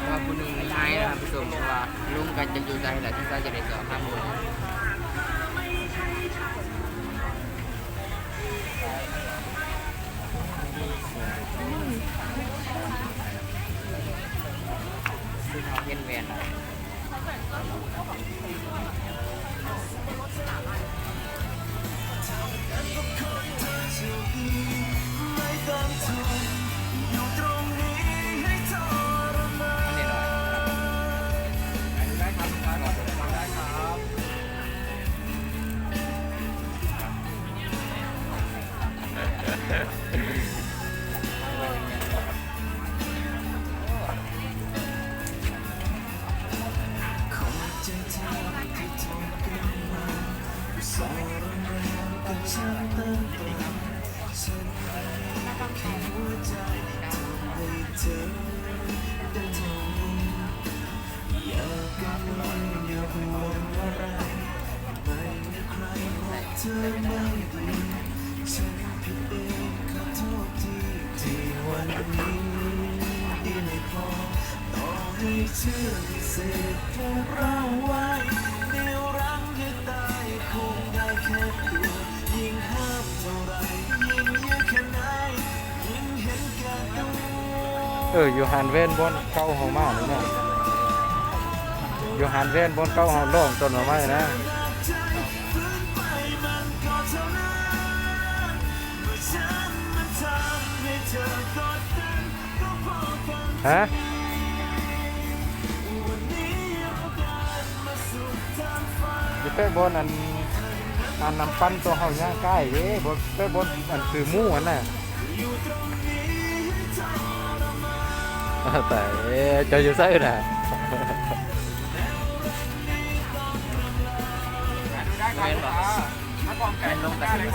ວ່າຜູ້ໜຶ່ງໄຫ້ນະທ່ານຜູ້ຊົມ ເພາະວ່າລົງກັນຈະຢູ່ໃສລະ ສົງໄສຈະໄດ້ສອບຖາມໝູ່. ເຫັນແວ່ນ. ເອີ ຢູ່ຮ້ານແວ່ນບ່ອນເກົ່າເຮົາມານີ້ນະ ຢູ່ຮ້ານແວ່ນບ່ອນເກົ່າເຮົາລອງຕົ້ນໝາກໄມ້ນະ. ຮະ? ຢູ່ແປະບ່ອນອັນ ອັນນ້ຳປັ່ນໂຕເຮົາຍ່າງກ້າຍເດ້ ບໍ່ແປະບ່ອນອັນຊື້ໝູຫັ້ນນະ. ຕາຍ ເຈົ້າຢູ່ໃສນະ? ມາພ້ອມກັນ ລົງກັນເລີຍ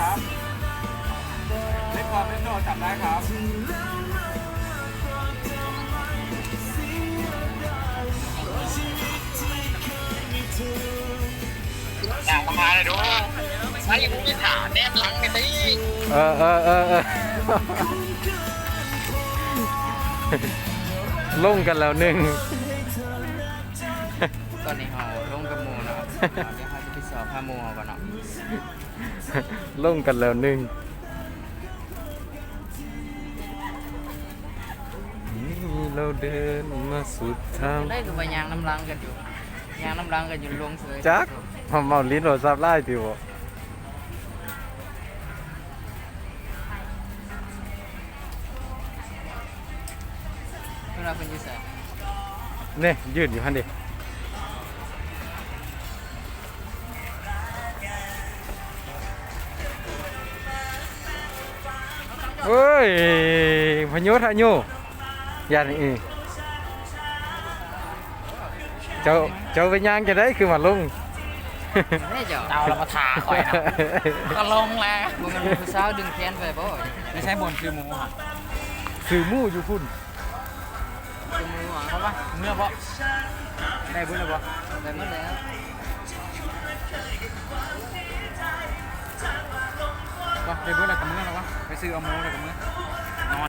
ເລັກຄອມເລັກໂດ ຈັບໄດ້ຄັບ. ຢ່າມາຫາເດ້ອ ໃສ່ຜູ້ມີທ່າແນມຫຼັງນີ້ຕິ. ເອີ ເອີ ເອີ ເອີ ລົງກັນແລ້ວໜຶ່ງ. ຕອນນີ້ເຮົາລົງກັບໝູ່ເນາະ ດຽວເຮົາຈະໄປສອບຫາໝູ່ເຮົາກ່ອນເນາະ. ລົງກັນແລ້ວໜຶ່ງ. ນີ້ລາວເດີນມາສຸດທາງ ຈັ່ງໃດຄືວ່າຍ່າງນຳຫຼັງກັນຢູ່ ຍ່າງນຳຫຼັງກັນຢູ່ ລົງເສີຍ. ຈັກ ເມົາ ເມົາຫຼິ້ນໂທລະສັບຫຼາຍຕິບໍ? ເພິ່ນວ່າເພິ່ນຢູ່ໃສ? ນີ້ ຢືນຢູ່ຫັ້ນເດ. ເອີຍ ພະໂຍທະໂຍ ຢ້ານອີ່ ເຈົ້າ ເຈົ້າໄປຍ່າງຈັ່ງໃດຄືມາລົງ? ເຈົ້າລະມາຖ້າຂ້ອຍເນາະ ກະລົງແລ້ວ. ບໍ່ແມ່ນຜູ້ສາວດຶງແຂນໄປບໍ? ໄປໃສບ່ອນຊື້ໝູຫັ້ນ? ຊື້ໝູຢູ່ພຸ້ນ. ເມືອບໍ່? ໄດ້ເບິດແລ້ວບໍ່? ໄດ້ໝົດແລ້ວ. ໄດ້ເບິດແລ້ວກະເມືອແລ້ວວະ? ໄປຊື້ເອົາໝູແລ້ວກະເມືອ ນອນ